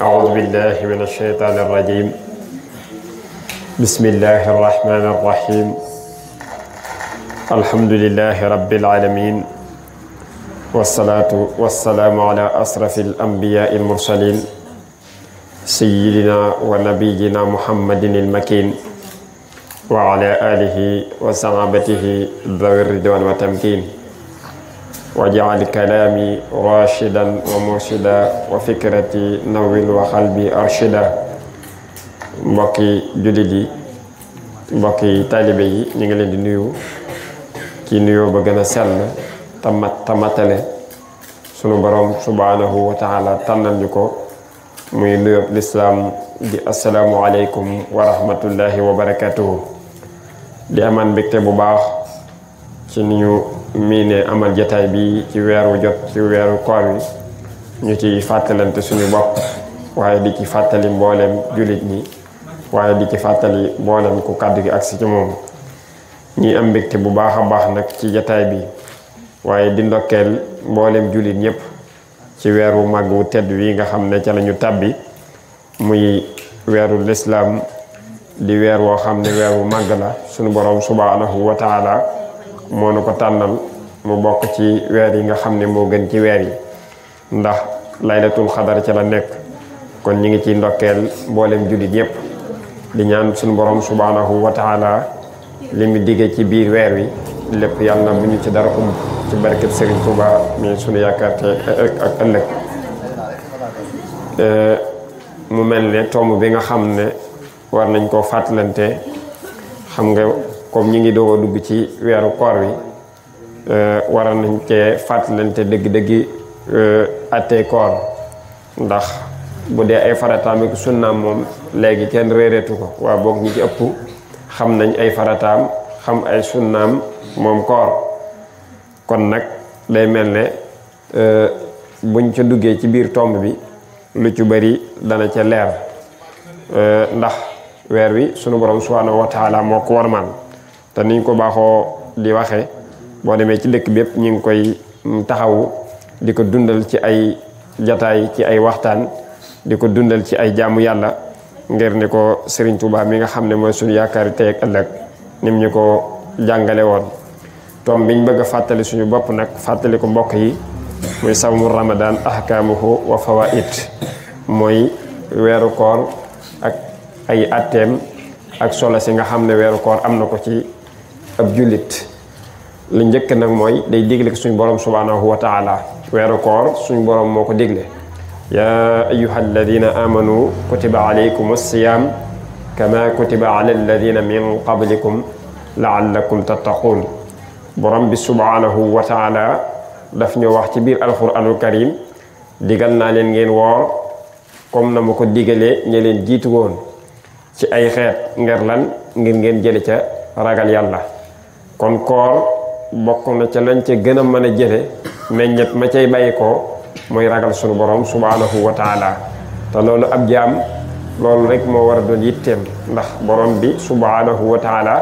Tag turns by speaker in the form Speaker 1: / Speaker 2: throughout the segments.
Speaker 1: أعوذ بالله من الشيطان الرجيم بسم الله الرحمن الرحيم الحمد لله رب العالمين والصلاة والسلام على أشرف الأنبياء المرسلين سيدنا ونبينا محمد المكين وعلى آله وصحابته ذوي الرضوان والتمكين وجعل كلامي راشدا ومرشدا وفكرتي نور وقلبي أرشدا mbokki jullit yi mbokki taalibe yi ñu ngi leen di nuyu ci nuyoo ba gën a sell tamatale sunu borom subhanahu wa taala tànnal ñu ko muy nuyoo lislaam di assalaamu aleykum wa rahmatullahi wa barakatuhu di amaan mbégte bu baax ci ni ñu miine amal jataay bi ci weeru jot ci weeru koor wi ñu ci fàttalante suñu bopp waaye di ci fàttali mboolem jullit ñi waaye di ci fàttali mboolem ku kàddu gi agsi ci moom ñi am mbégte bu baax a baax nag ci jataay bi waaye di ndokkeel mboolem jullit ñëpp ci weeru màgg wu tedd wi nga xam ne ca lañu tàbbi muy weeru lislaam di weer woo xam ne weeru màgg la suñu borom subhanahu wa taala moo nu ko tànnal mu bokk ci weer yi nga xam ne moo gën ci weer yi ndax laylatul xadar ca la nekk kon ñi ngi ci ndokkeel mboolem jullit yépp di ñaan suñu borom subhanahu wa taala li mu digge ci biir weer wi lépp yàlla na bu ñu ci dara ci barkeb Serigne Touba mi suñu yaakaar te ak ëllëg mu mel ne tomb bi nga xam ne war nañ koo fàttalante xam nga comme ñi ngi doog a dugg ci weeru koor wi waral nañ cee fàttalante dëgg-dëggi attey koor ndax bu dee ay farataam ak sunnaam moom léegi kenn réereetu ko waa boog ñi ci ëpp xam nañ ay farataam xam ay sunnaam moom koor kon nag day mel ne buñ ca duggee ci biir tomb bi lu ci bari dana ca leer ndax weer wi sunu borom subhanahu wa taala moo ko warmaan te niñ ko baaxoo di waxe boo demee ci dëkk bépp ñu ngi koy taxawu di ko dundal ci ay jataay ci ay waxtaan di ko dundal ci ay jaamu yàlla ngir ni ko Serigne Touba mi nga xam ne mooy suñu yaakaari tey ak ëllëg nim ñu ko jàngale woon tom biñ bëgg a fàttali suñu bopp nag fàttali ko mbokk yi muy sawmu ramadan ahkaamuhu wa fawaid mooy weeru koor ak ay atteem ak solo si nga xam ne weeru koor am na ko ci ab jullit lu njëkk nag mooy day digle ko suñu borom subhanahu wa taala weeru koor suñu borom moo ko digle yaa ayuha alladina amanu kutiba alaykum alsiyam kama kutiba ala alladina min qablikum laallakum tattaqun borom bi subhanahu wa taala daf ñu wax ci biir alquranul karim digal naa leen ngeen woor comme na ma ko digalee ñe leen jiitu woon ci ay xeet ngir lan ngir ngeen jële ca ragal yàlla kon koor bokk na ca lañ ca gën a mën a jële meññet ma cay bàyyi ko mooy ragal sunu borom subhanahu wa taala te loolu ab jaam loolu rek moo war a doon yitteem ndax borom bi subhanahu wa taala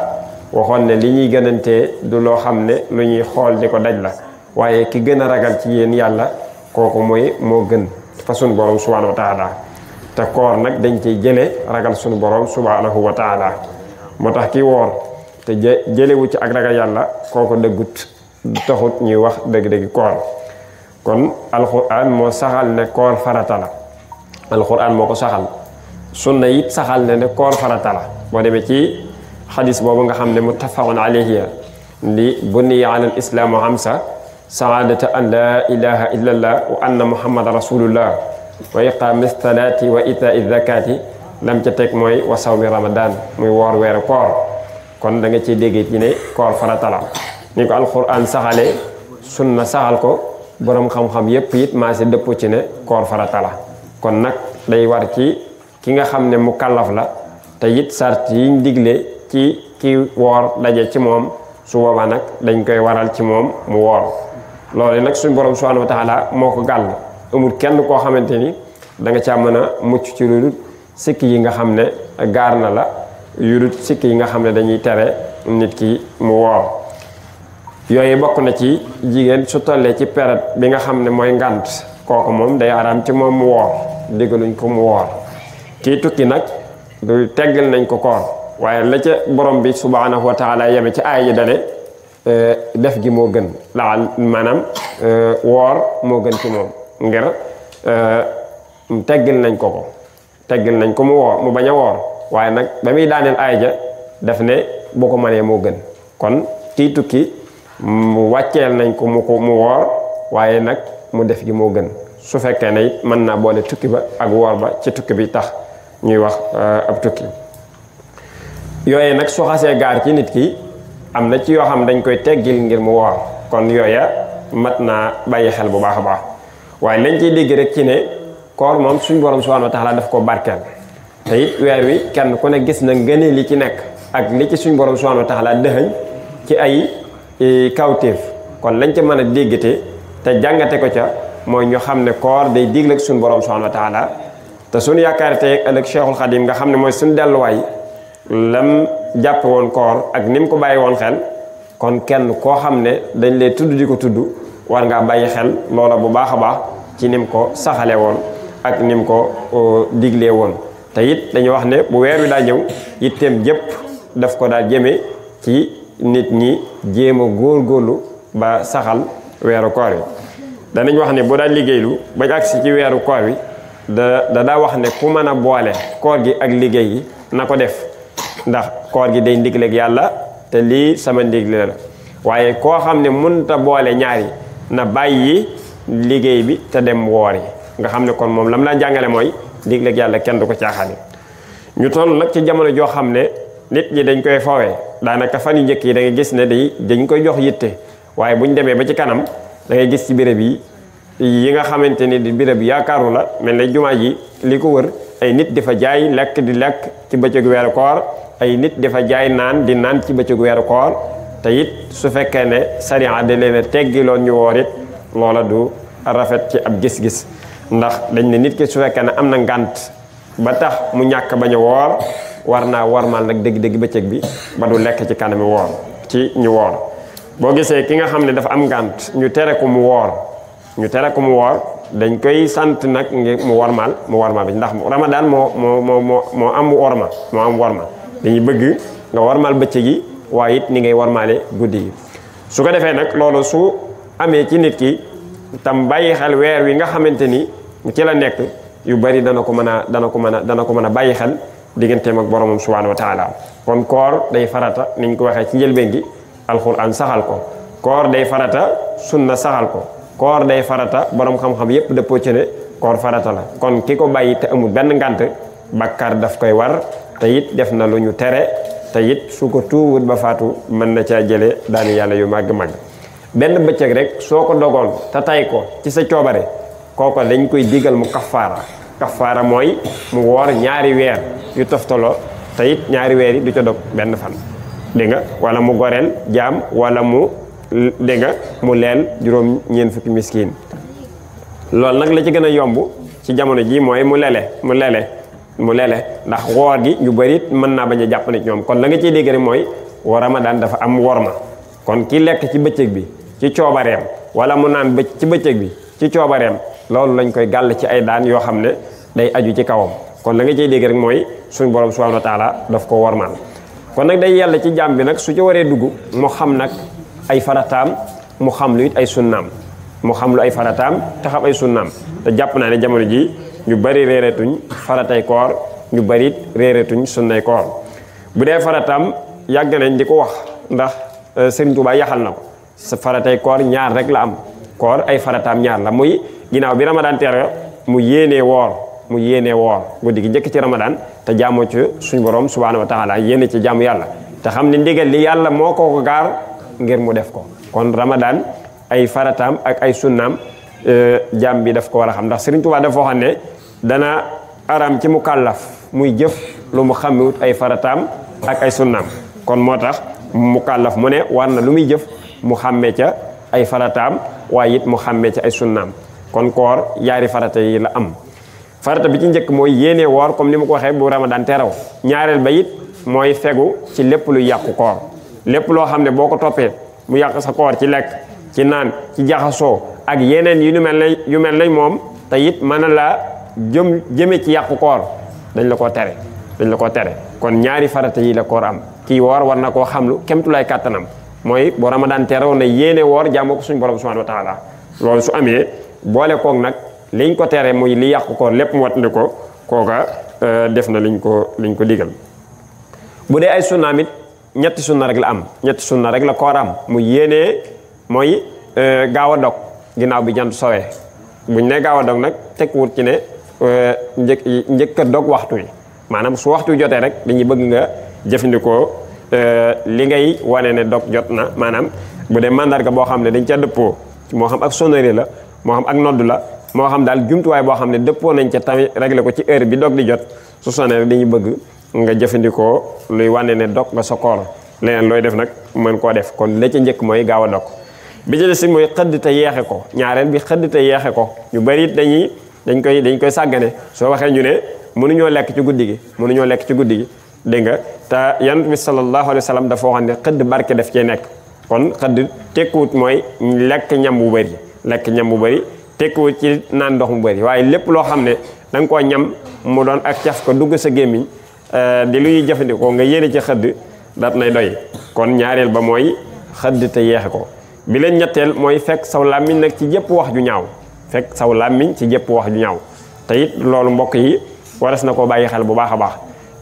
Speaker 1: waxoon ne li ñuy gënantee du loo xam ne lu ñuy xool di ko daj la waaye ki gën a ragal ci yéen yàlla kooku mooy moo gën fa sunu borom subhanahu wa taala te koor nag dañ ciy jële ragal sunu borom subhanahu wa taala moo tax ki woor te jëlewu ci ak ragal yàlla kooku dëggut taxut ñuy wax dëgg-dëgg koor kon alquran moo saxal ne koor farata la alquran moo ko saxal sunna it saxal ne koor farata la boo demee ci xadis boobu nga xam ne muttafaqun alayhi li bunniya ala al islaamu xamsa saadata an la ilaha illa allah wa anna muhammadan rasulullah wa iqaami salaati wa itaa zakati lam ca teg mooy wa sawmi ramadan muy woor weeru koor kon da nga ciy dégg ci ne koor farata la ni ko alquran saxale sunna saxal ko borom xam-xam yépp it maa si dëpp ci ne koor farata la kon nag day war ci ki nga xam ne mu kallaf la te it sart yiñ digle ci ki woor daje ci moom su boobaa nag dañ koy waral ci moom mu woor loolu nag suñu borom subhanahu wa taala moo ko gàll amul kenn koo xamante ni da nga caa mën a mucc ci lu dul sikk yi nga xam ne gaar na la yu dul sikk yi nga xam ne dañuy tere nit ki mu woor yooyu bokk na ci jigéen su tollee ci période bi nga xam ne mooy ngànt kooku moom day araam ci moom mu woor diggaluñ ko mu woor kii tukki nag du teggal nañ ko koor waaye la ca borom bi subhanahu wa taala yeme ci aaya ji dane def gi moo gën laal maanaam woor moo gën ci moom ngir teggal nañ ko mu woor mu bañ a woor waaye nag ba muy daaneel aaya ja def ne boo ko mënee moo gën kon kii tukki mu wàcceel nañ ko mu woor waaye nag mu def gi moo gën su fekkee ne mën naa boole tukki ba ak woor ba ci tukki bi tax ñuy wax ab tukki yooye nag su xasee gaar ci nit ki am na ci yoo xam dañ koy teggil ngir mu woor kon yooya mat naa bàyyi xel bu baax a baax waaye lañ ciy dégg rek ci ne koor moom suñ borom subhanahu wa taala daf ko barkeel te it weer wi kenn ku ne gis na ngëneel li ci nekk ak li ci suñ borom subhanahu wa taala dëxëñ ci ay kawtéef kon lañ ca mën a déggate te jàngate ko ca mooy ñu xam ne koor day digle ak suñ borom subhanahu wa taala te suñu yaakaar tey ëllëg Cheikhul Khadim nga xam ne mooy suñu delluwaay lam jàppe woon koor ak ni mu ko bàyyi woon xel kon kenn koo xam ne dañ lay tudd di ko tudd war ngaa bàyyi xel loola bu baax a baax ci ni mu ko saxale woon ak ni mu ko diglee woon te it dañuy wax ne bu weer wi daa ñëw itteem jëpp daf ko daa jëme ci nit ñi jéem a góorgóorlu ba saxal weeru koor wi danañ wax ne bu daa liggéeylu bañ agsi ci weeru koor wi daa wax ne ku mën a boole koor gi ak liggéey yi na ko def ndax koor gi day ndigleeg yàlla te lii sama ndigle la waaye koo xam ne mënta boole ñaari na bàyyi liggéey bi te dem woori nga xam ne kon moom lam laa jàngale mooy ndigleeg yàlla kenn du ko caaxaane ñu toll nag ci jamono joo xam ne nit ñi dañ koy fawee daanaka fan yu njëkk yi da ngay gis ne dañ koy jox yitte waaye buñ demee ba ci kanam da ngay gis ci béréb yi nga xamante ni di béréb yaakaaru la mel ne jumaa ji li ko wër ay nit di fa jaay lekk di lekk ci bëccëgu weeru koor ay nit di fa jaay naan di naan ci bëccëgu weeru koor te it su fekkee ne sariya da leen a teggiloon ñu woor it loola du rafet ci ab gis-gis ndax dañ ne nit ki su fekkee ne am na ngànt ba tax mu ñàkk bañ a woor war naa wormaal nag dëgg-dëgg bëccëg bi ba du lekk ci kanami woor ci ñu woor boo gisee ki nga xam ne dafa am ngànt ñu tere ko mu woor dañ koy sant nag ngir mu wormaal bi ndax Ramadan moo am worma dañuy bëgg nga wormaal bëccëg yi waaye it ni ngay wormaale guddi yi su ko defee nag loolu su amee ci nit ki tam bàyyi xel weer wi nga xamante ni ci la nekk yu bari dana ko mën a bàyyi xel digganteem ak boromam subhanahu wa taala kon koor day farata niñ ko waxee ci njëlbeen gi alxuraan saxal ko koor day farata sunna saxal ko koor day farata borom xam-xam yépp dëppoo ci ne koor farata la kon ki ko bàyyi te amul benn ngànt bàkkaar daf koy war te it def na lu ñu tere te it su ko tuubut ba faatu mën na caa jële daani yàlla yu màgg-màgg benn bëccëg rek soo ko dogoon te tay ko ci sa coobare kooko dañ koy digal mu kafaara mooy mu woor ñaari weer yu toftaloo te it ñaari weer yi du ca dog benn fan dégg nga wala mu goreel jaam wala mu dégg nga mu leel juróom ñeent fukki miskin loolu nag la ci gën a yomb ci jamono ji mooy mu lele ndax woor gi ñu bari mën naa bañ a jàpp nit ñoom kon la nga ciy dégg rek mooy Ramadan dafa am worma kon ki lekk ci bëccëg bi ci coobareem wala mu naan ci bëccëg bi ci coobareem loolu lañ koy gàll ci ay daan yoo xam ne day aju ci kawam kon la nga ciy dégg rek mooy suñu borom subhanahu wa taala daf ko wormaal kon nag day yàlla ci jaam bi nag su ci waree dugg mu xam nag ay farataam mu xam lu it ay sunnaam mu xam lu ay farataam te xam ay sunnaam te jàpp naa ne jamono ji ñu bari réeretuñ faratay koor ñu bari réeretuñ sunnay koor bu dee farataam yàgg nañ di ko wax ndax Sëriñ Tuubaa yaxal na ko sa faratay koor ñaar rek la am koor ay farataam ñaar la muy ginnaaw bi Ramadan tere mu yéenee woor guddi gi njëkk ci Ramadan te jaamoo ci suñu borom subhanahu wa taala yéene ci jaamu yàlla te xam ne ndigal li yàlla moo ko gaar ngir mu def ko kon Ramadan ay farataam ak ay sunnaam jaam bi daf ko war a xam ndax Sëriñ Tuubaa dafa waxoon ne dana aram ci mu kàllaf muy jëf lu mu xamewut ay farataam ak ay sunnaam kon moo tax mu kàllaf mu ne war na lu muy jëf mu xàmmee ca ay farataam waaye it mu xàmmee ca ay sunnaam kon koor yaari farata yi la am farata bi ci njëkk mooy yéene woor comme ni ma ko waxee bu Ramadan teraw ñaareel ba it mooy fegu ci lépp lu yàqu koor lépp loo xam ne boo ko toppee mu yàq sa koor ci lekk ci naan ci jaxasoo ak yeneen yu mel nañ moom te it mën na laa jëme ci yàqu koor dañ la koo tere kon ñaari farata yi la koor am kii woor war na koo xamlu kemtulaay kàttanam mooy bu Ramadan terew na yéene woor jaamoo ko suñu borom subhanahu wa taala loolu su amee boole koog nag liñ ko tere muy li yàqu koor lépp mu wat ndi ko kooka def na liñ ko digal bu dee ay sunnaam it ñetti sunna rek la am ñetti sunna rek la koor am mu yéenee mooy gaaw a dog ginnaaw bi jant sowee buñ ne gaaw a dog nag tekkiwut ci ne njëkk a dog waxtu wi maanaam su waxtu jotee rek dañuy bëgg nga jëfandikoo li ngay wane ne dog jot na maanaam bu dee mandarga boo xam ne dañ ca dëppoo moo xam ak sonnerie la moo xam ak nodd la moo xam daal jumtuwaay boo xam ne dëppoo nañ ca tamit réglé ko ci heure bi dog di jot su sonné rek dañuy bëgg nga jëfandikoo luy wane ne dog nga sa koor leneen looy def nag mën koo def kon la ca njëkk mooy gaaw a dog bi ci des mooy xëdd te yeexe ko ñaareel bi xëdd te yeexe ko ñu bari dañ koy sàggane soo waxee ñu ne mënuñoo lekk ci guddi gi dégg nga te yonent bi sallallahu alayhi wa sallam dafa waxoon ne xëdd barke def cee nekk kon xëdd tekkuwut mooy lekk ñam bu bëri tekkuwut ci naan ndox mu bëri waaye lépp loo xam ne da nga koo ñam mu doon ak caf ko dugg sa gémmiñ di lu ñuy jëfandikoo nga yéene ci xëdd daat nay doy kon ñaareel ba mooy xëdd te yeexe ko bi leen ñetteel mooy fekk saw làmmiñ nag ci jëpp wax ju ñaaw te it loolu mbokk yi waras na koo bàyyi xel bu baax a baax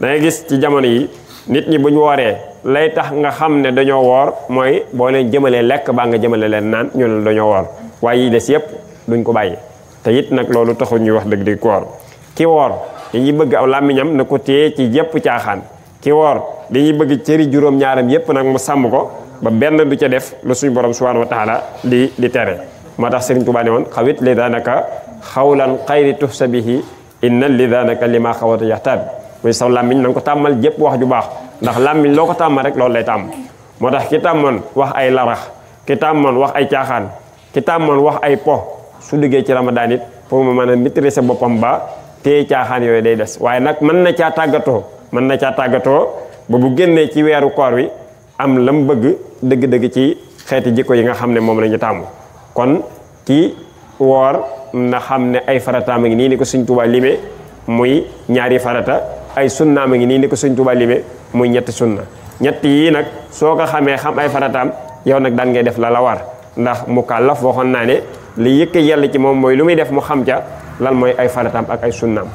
Speaker 1: da ngay gis ci jamono yi nit ñi bu ñu wooree lay tax nga xam ne dañoo woor mooy boo leen jëmalee lekk baa nga jëmale leen naan ñu ne dañoo woor waaye yi des yëpp duñ ko bàyyi te it nag loolu taxul ñuy wax dëgg di koor ki woor dañuy bëgg aw làmmiñam na ko téye ci jëpp caaxaan ki woor dañuy bëgg cëri juróom-ñaaram yëpp nag mu sàmm ko ba benn du ca def lu suñu borom subhanahu wa taala di tere moo tax Sëriñ Tuubaa ne woon xawit li daanaka xawlan xayri tuhsa bihi inna li daanaka li ma xawata yaxtaab muy saw làmmiñ na nga ko tàmmal jëpp wax ju baax ndax làmmiñ loo ko tàmmal rek loolu lay tàmm moo tax ki tàmmoon wax ay larax ki tàmmoon wax ay caaxaan ki tàmmoon wax ay po su duggee ci Ramadan it pour mu mën a maîtriser boppam ba téye caaxaan yooyu day des waaye nag mën na caa tàggatoo ba bu génnee ci weeru koor wi am lam bëgg dëgg-dëgg ci xeeti jikko yi nga xam ne moom la ñu tàmm kon ki woor na xam ne ay farataam a ngi nii ni ko Sëñ Tuubaa limee muy ñaari farata ay sunnaam a ngi nii ni ko Sëñ Tuubaa limee muy ñetti sunna ñett yii nag soo ko xamee xam ay farataam yow nag daan ngay def la war ndax mukallaf waxoon naa ne li yëkk yàlla ci moom mooy lu muy def mu xam ca lan mooy ay farataam ak ay sunnaam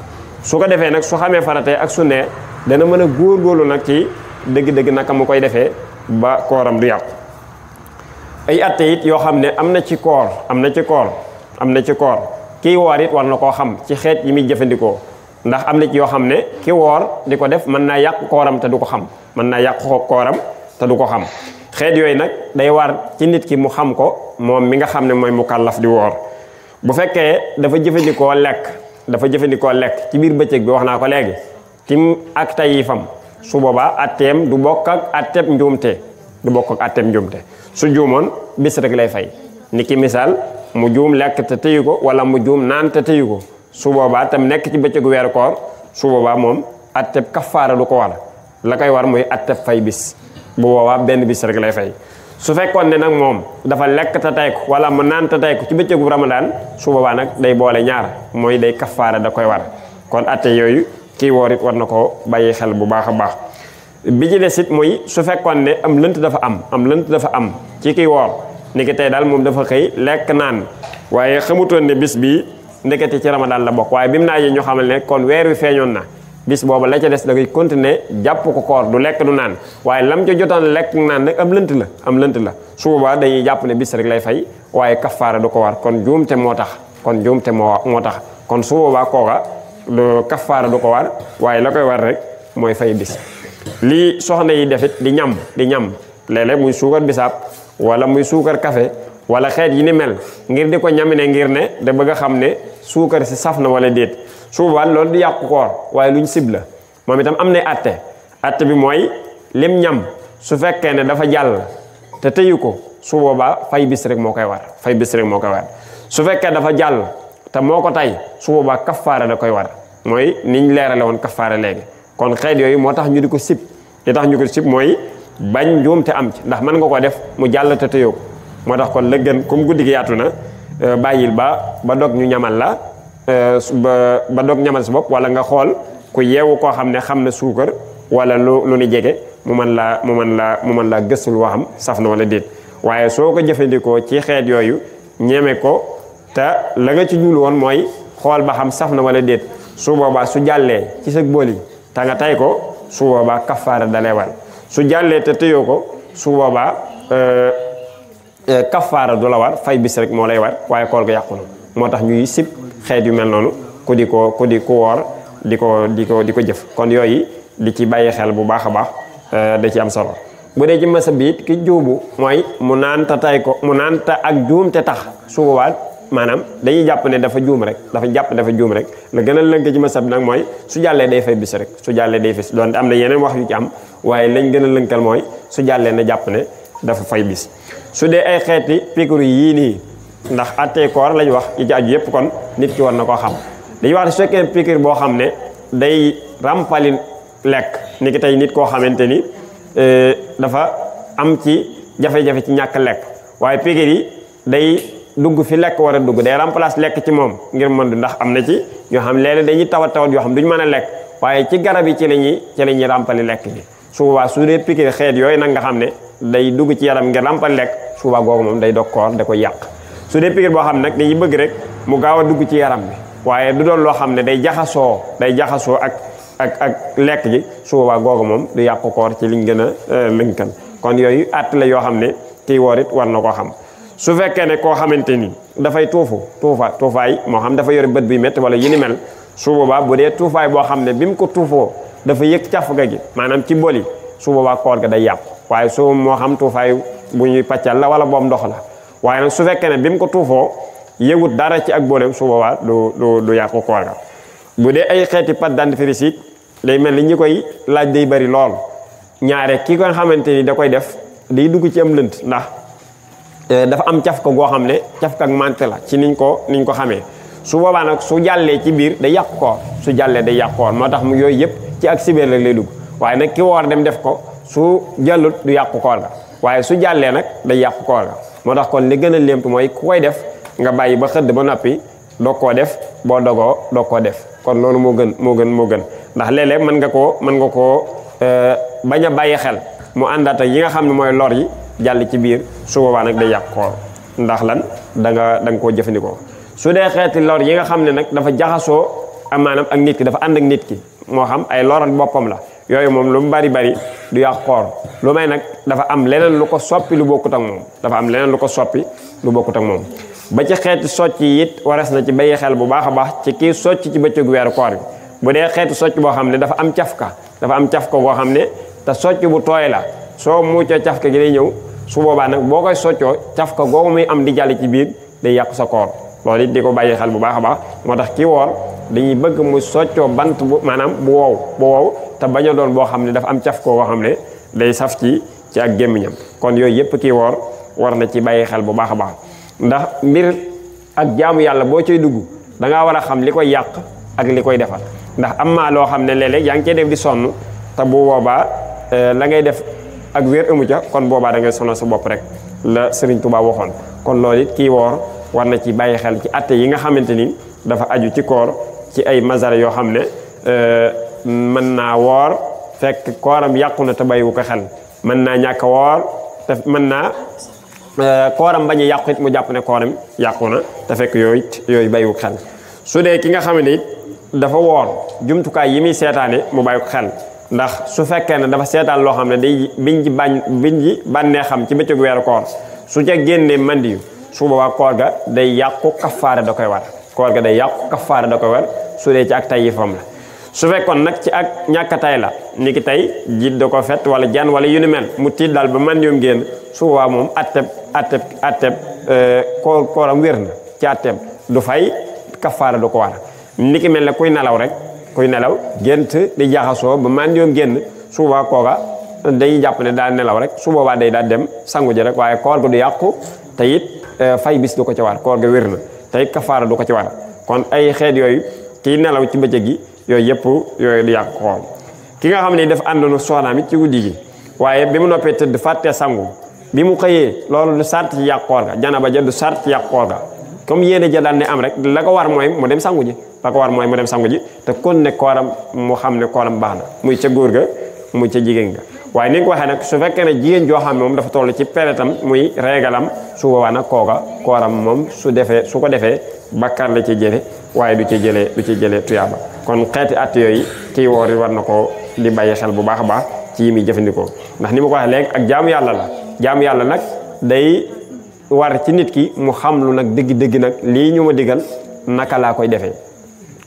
Speaker 1: su ko defee nag su xamee faratee ak sunnee dana mën a góorgóorlu nag ci dëgg-dëgg naka mu koy defee ba kooram du yàqu ay atte it yoo xam ne am na ci koor kii woor it war na koo xam ci xeet yi muy jëfandikoo ndax am na ci yoo xam ne ki woor di ko def mën naa yàq kooram te du ko xam xeet yooyu nag day war ci nit ki mu xam ko moom mi nga xam ne mooy mukallaf di woor bu fekkee dafa jëfandikoo lekk ci biir bëccëg bi wax naa ko léegi tim ak tayifam su boobaa atteem du bokk ak atteem njuumte su juumoon bis rek lay fay ni ki misaal mu juum lekk te tëyu ko wala mu juum naan te tëyu ko su boobaa tam nekk ci bëccëgu weeru koor su boobaa moom atteb kafaara du ko war la koy war muy atteb fay bis bu boobaa benn bis rek lay fay su fekkoon ne nag moom dafa lekk te tay ko wala mu naan te tay ko ci bëccëgu Ramadan su boobaa nag day boole ñaar mooy day kafaara da koy war kon atte yooyu kii woor it war na ko bàyyi xel bu baax a baax bi ci des it muy su fekkoon ne am lënt dafa am ci kii woor ni ki tey daal moom dafa xëy lekk naan waaye xamutoon ne bis bii ndekete ci Ramadan la bokk waaye bi mu naajee ñu xamal ne kon weer wi feeñoon na bis boobu la ca des da koy continuer jàpp ko koor du lekk du naan waaye lam ca jotoon lekk naan nag am lënt la su boobaa dañuy jàpp ne bis rek lay fay waaye kafaara du ko war kon juumte moo tax kon su boobaa kooka kafaara du ko war waaye la koy war rek mooy fay bis lii soxna yi defit di ñam léeg-léeg muy suukar bisaab wala muy suukar café wala xeet yi ni mel ngir di ko ñamine ngir ne da bëgg a xam ne suukar si saf na wala déet su boobaa loolu di yàqu koor waaye luñ sib la moom itam am na atte bi mooy lim ñam su fekkee ne dafa jàll te tëyu ko su boobaa fay bis rek moo koy war su fekkee dafa jàll te moo ko tay su boobaa kafaara da koy war mooy niñ leerale woon kafaara léegi kon xeet yooyu moo tax ñu di ko sib li tax ñu ko sib mooy bañ njuumte am ci ndax mën nga ko def mu jàll te tëyoo ko moo tax kon la gën comme guddi gi yaatu na bàyyil ba dog ñu ñamal la ba dog ñamal sa bopp, wala nga xool ku yeewu koo xam ne xam na suukar wala lu ni jege mu mën laa gëstul waxam saf na wala déet. waaye soo ko jëfandikoo ci xeet yooyu ñeme ko te la nga ci jul woon mooy xool ba xam saf na wala déet, su boobaa su jàllee ci sa bool yi te nga tay ko su boobaa kafaara dalee war. su jàllee te tëyoo ko su boobaa kafaara du la war, fay bis rek moo lay war, waaye koor ga yàqu na. moo tax ñuy sib xeet yu mel noonu ku di ko woor di ko jëf. kon yooyu di ci bàyyi xel bu baax a baax da ci am solo. bu dee ci masa biit ki juubu mooy mu naan ta tay ko, mu naan ta ak juum te tax su boobaa maanaam dañuy jàpp ne dafa juum rek la gën a lënk ci masa bi nag mooy su jàllee day fay bis rek, su jàllee day fay doonte am na yeneen wax yu ci am, waaye lañ gën a lënkal mooy su jàllee na jàpp ne dafa fay bis. su dee ay xeeti piqûre yii nii ndax attee koor lañ wax yi ci aju yëpp, kon nit ki war na koo xam. dañuy wax ne su fekkee piqûre boo xam ne day ràmpali lekk, ni ki tey nit koo xamante ni dafa am ci jafe-jafe ci ñàkk lekk, waaye piqûre yi day dugg fi lekk war a dugg, day remplace lekk ci moom ngir mën du. ndax am na ci ñoo xam léeg-léeg dañuy tawat yoo xam duñ mën a lekk, waaye ci garab yi ci lañuy ràmpali lekk bi. su boobaa su dee piqûre xeet yooyu nag nga xam ne day dugg ci yaram ngir ràmpali lekk, su boobaa googu moom day dog koor, da koy yàq. su dee piqûre boo xam ne nag dañuy bëgg rek mu gaaw a dugg ci yaram bi, waaye du doon loo xam ne day jaxasoo ak lekk gi, su boobaa googu moom du yàqu koor ci liñ gën a lënkal. kon yooyu àtt la yoo xam ne kiy woor it war na koo xam. su fekkee ne koo xamante ni dafay tuufaay moo xam dafa yore bët buy métti wala yi ni mel, su boobaa bu dee tuufaay boo xam ne bi mu ko tuufoo dafa yëg cafka gi maanaam ci boli, su boobaa koor ga day yàqu. waaye su moo xam tuufaay bu ñuy pàccal la wala boobu ndox la, waaye nag su fekkee ne bi mu ko tuufoo yëgut dara ci ak booleem, su boobaa du yàqu koor ga. bu dee ay xeeti pâte dentifrice it day mel ni ñi koy laaj day bari lool, ñaare ki nga xamante ni da koy def day dugg ci am lënt, ndax dafa am cafka goo xam ne cafka ak mante la ci niñ ko xamee. su boobaa nag su jàllee ci biir day yàqu koor, su jàllee day yàqu koor. moo tax mu yooyu yëpp ci ak sibéer rek lay dugg, waaye nag ki woor dem def ko su jàllut du yàqu koor ga, waaye su jàllee nag day yàqu koor ga. moo tax kon li gën a léemtu mooy ku koy def nga bàyyi ba xëdd ba noppi doog koo def, boo dogoo doog koo def. kon loolu moo gën ndax léeg-léeg mën nga koo bañ a bàyyi xel mu àndaat ak yi nga xam ne mooy lor yi jàll ci biir, su boobaa nag day yàq koor. ndax lan da nga koo jëfandikoo. su dee xeeti lor yi nga xam ne nag dafa jaxasoo maanaam ak nit ki, dafa ànd ak nit ki, moo xam ay loral boppam la, yooyu moom lu mu bari du yàq koor. lu may nag dafa am leneen lu ko soppi lu bokkut ak moom. ba ci xeeti socc yi it wares na ci bàyyi xel bu baax a baax ci kii socc ci bëccëgu weeru koor bi. bu dee xeeti socc boo xam ne dafa am cafka boo xam ne te socc bu tooy la, soo muucoo cafka gi day ñëw, su boobaa nag boo koy soccoo cafka googu muy am di jàll ci biir day yàq sa koor. loolu it di ko bàyyi xel bu baax a baax. moo tax kii woor dañuy bëgg mu soccoo bant bu maanaam bu wow te bañ a doon boo xam ne dafa am cafka boo xam ne day saf ci ak gémmiñam. kon yooyu yëpp kii woor war na ci bàyyi xel bu baax a baax. ndax mbir ak jaamu yàlla boo cay dugg da ngaa war a xam li koy yàq ak li koy defar. ndax am maa loo xam ne léeg-léeg yaa ngi cee def di sonn te bu boobaa la ngay def ak wér amu ca, kon boobaa da ngay sonal sa bopp rek la Sëriñ Tuubaa waxoon. kon loolu it kii woor war na ci bàyyi xel ci atte yi nga xamante ni dafa aju ci koor, ci ay masara yoo xam ne mën naa woor fekk kooram yàqu na te bàyyiwu ko xel, mën naa ñàkk a woor te mën naa kooram bañ a yàqu it mu jàpp ne kooram yàqu na te fekk yooyu bàyyiwu ko xel. su dee ki nga xam ne it dafa woor jumtukaay yi muy seetaane mu bàyyi ko xel, ndax su fekkee ne dafa seetaan loo xam ne day biñ ji bànnee xam ci bëccëgu weeru koor, su ca génnee mandiyu, su boobaa koor ga day yàqu kafaara da koy war. su dee ci ak tay yi fam la. su fekkoon nag ci ak ñàkk tay la, ni ki tey jiit da ko fet wala jan wala yu ni mel, mu tiit daal ba mandiyum génn, su boobaa moom atteb kooram wér na ci atteb du fay, kafaara du ko war. ni ki mel ne kuy nelaw gént di jaxasoo ba mandiyum génn, su boobaa kooga dañuy jàpp ne daal nelaw rek, su boobaa day daal dem sangu ji rek, waaye koor ga du yàqu te it fay bis du ko ci war, koor ga wér na te it kafaara du ko ci war. kon ay xeet yooyu kiy nelaw ci bëccëg gi yooyu yëpp yooyu du yàq koor. ki nga xam ne dafa àndoon soxnaam it ci guddi gi, waaye bi mu noppee tëdd fàttee sangu, bi mu xëyee loolu du sart ci yàq koor ga, janaba ja du sart ci yàq koor ga, comme yéene ja daan ne am rek la ko war mooy mu dem sangu ji la ko war mooy mu dem sangu ji te kon ne kooram mu xam ne kooram baax na muy ca góor ga muy ca jigéen ga waaye ni nga ko waxee nag su fekkee ne jigéen joo xam ne moom dafa toll ci peretam muy régalam su boobaa nag kooka kooram moom su ko defee bakkaar la ci jële waaye du ci jëlee tuyaaba kon xeeti at yooyu kii woor yi war na ko di bàyyi xel bu baax a baax ci yi muy jëfandikoo ndax ni ma ko waxee léegi ak jaamu yàlla la jaamu yàlla nag day war ci nit ki mu xam lu nag dëgg-dëgg nag lii ñu ma digal naka laa koy defee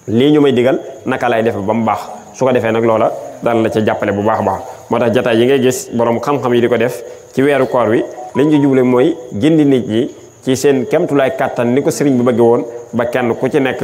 Speaker 1: lii ñu may digal naka lay defe ba mu baax su ko defee nag loola daan la ca jàppale bu baax a baax moo tax jataay yi ngay gis borom xam-xam yi di ko def ci weeru koor wi lañ ci juble mooy gindi nit ñi ci seen kemtulaay kàttan ni ko sëriñ bi bëgg woon ba kenn ku ci nekk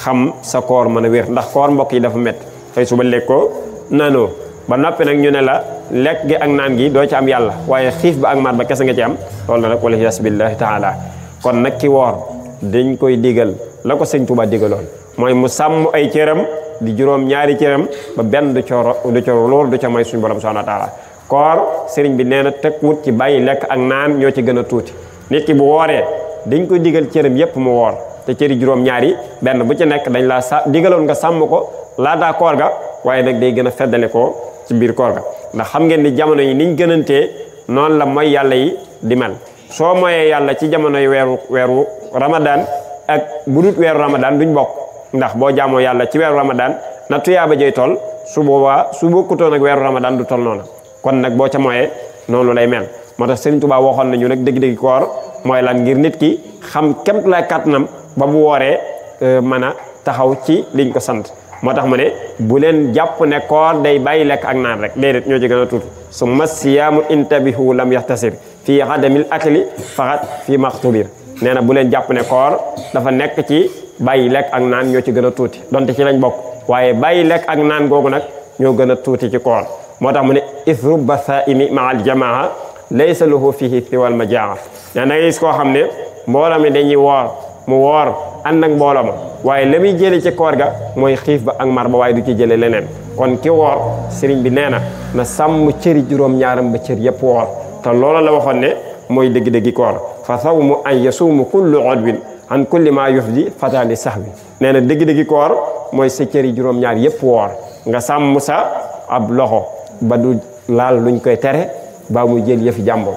Speaker 1: xam sa koor mën a wér ndax koor mbokk yi dafa métti xëy suba lekk ko naanoo ba noppi nag ñu ne la lekk gi ak naan gi doo ci am yàlla waaye xiif ba ak mar ba kese nga ci am loolu nag wala yasbillahi taala kon nag ki woor dañ koy digal la ko sëñ Tuubaa digaloon mooy mu sàmm ay cëram di juróom ñaari cëram ba benn du ca loolu du ca may suñu borom subhanahu wa taala koor sëriñ bi nee na teg wut ci bàyyi lekk ak naan ñoo ci gën a tuuti nit ki bu wooree dañ koy digal cëram yépp mu woor te cëri juróom ñaari benn bu ci nekk dañ laa digaloon nga sàmm ko laataa koor ga waaye nag day gën a feddale ko ci biir koor ga ndax xam ngeen ni jamono yi niñ gënantee noonu la mooy yàlla yi di mel soo moyee yàlla ci jamono yi weeru ramadan ak bu dut weeru ramadan duñ bokk ndax boo jaamoo yàlla ci weeru ramadan na tuyaaba jëy toll su boobaa su bokkutoon ak weeru ramadan du toll noonu kon nag boo ca moyee noonu lay mel moo tax Sëriñ Tuubaa waxoon nañu nag dëgg-dëgg koor mooy lan ngir nit ki xam kemt lay kàttanam ba bu wooree mën a taxaw ci liñ ko sant moo tax mu ne bu leen jàpp ne koor day bàyyi lekk ak naan rek déedéet ñoo ci gën a tuuti summa siyaamu intabihu lam yaxtasir fii adamil akli faxat fii maxtubir nee na bu leen jàpp ne koor dafa nekk ci bàyyi lekk ak naan ñoo ci gën a tuuti donte ci lañ bokk waaye bàyyi lekk ak naan googu nag ñoo gën a tuuti ci koor moo tax mu ne isrubba saimi ma al jamaa laysa lahu fihi siwal majaa nee na gis koo xam ne mbooloo mi dañuy woor mu woor ànd ak mbooloo ma waaye la muy jëlee ci koor ga mooy xiif ba ak mar ba waaye du ci jëlee leneen kon ki woor sëriñ bi nee na sàmm cëri juróom-ñaaram ba cër yëpp woor te loola la waxoon ne mooy dëgg-dëggi koor fa sawmu an yasuumu kullu udwin an kulli ma yufdi fatali sahwi nee na dëgg-dëggi koor mooy sa cëri juróom-ñaar yëpp woor nga sàmm sa ab loxo ba du laal luñ koy tere ba muy jël yëfi jàmbur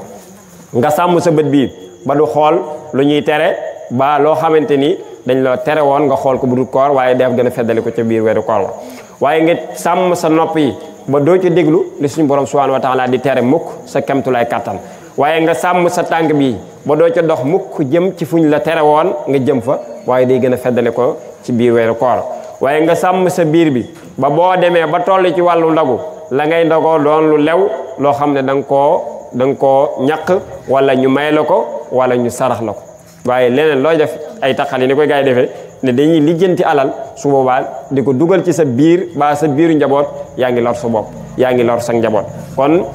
Speaker 1: nga sàmm sa bët bii ba du xool lu ñuy tere ba loo xamante ni dañ la tere woon nga xool ko bu dul koor waaye def gën a feddali ko ca biir weeru koor wa waaye nga sàmm sa nopp yi ba doo ci déglu li suñu borom subhanahu wa taala di tere mukk sa kemtulaay kàttan waaye nga sàmm sa tànk bi ba doo ca dox mukk jëm ci fuñ la tere woon nga jëm fa waaye day gën a feddali ko ci biir weeru koor waaye nga sàmm sa biir bi ba boo demee ba toll ci wàllu ndagu la ngay ndagoo doon lu lew loo xam ne da nga koo ñàq wala ñu may la ko wala ñu sarax la ko waaye leneen looy def ay taxal yi ni koy gars yi defee ne dañuy lijjanti alal su boobaa di ko dugal ci sa biir ba sa biiru njaboot yaa ngi lor sa bopp yaa ngi lor sa njaboot kon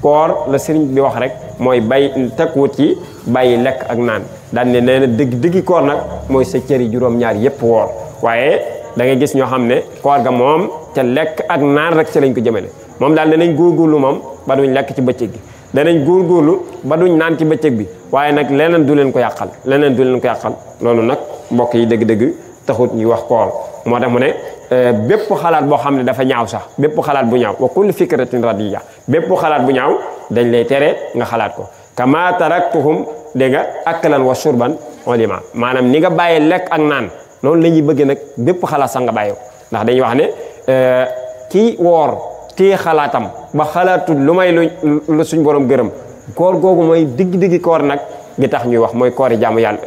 Speaker 1: koor la sëriñ bi wax rek mooy bay tekwut ci bàyyi lekk ak naan daan ne nee na dëggi koor nag mooy sa cëri juróom-ñaar yépp woor waaye da ngay gis ñoo xam ne koor ga moom ca lekk ak naan rek ca lañ ko jëmale moom daal danañ góorgóorlu moom ba duñ lekk ci bëccëg gi danañ góorgóorlu ba duñ naan ci bëccëg bi waaye nag leneen du leen ko yàqal loolu nag mbokk yi dëgg-dëgg taxut ñuy wax koor moo tax mu ne bépp xalaat boo xam ne dafa ñaaw sax bépp xalaat bu ñaaw wa kullu fikratin radiya bépp xalaat bu ñaaw dañ lay tere nga xalaat ko kama taraktuhum dégg nga aklan wa shurban ulima maanaam ni nga bàyyee lekk ak naan noonu la ñuy bëgg nag bépp xalaat sax nga bàyyi ko ndax dañuy wax ne kii woor kii xalaatam ba xalaatul lu may lu suñ borom gërëm koor googu mooy digg koor nag gi tax ñuy wax mooy koor yi jaamu yàlla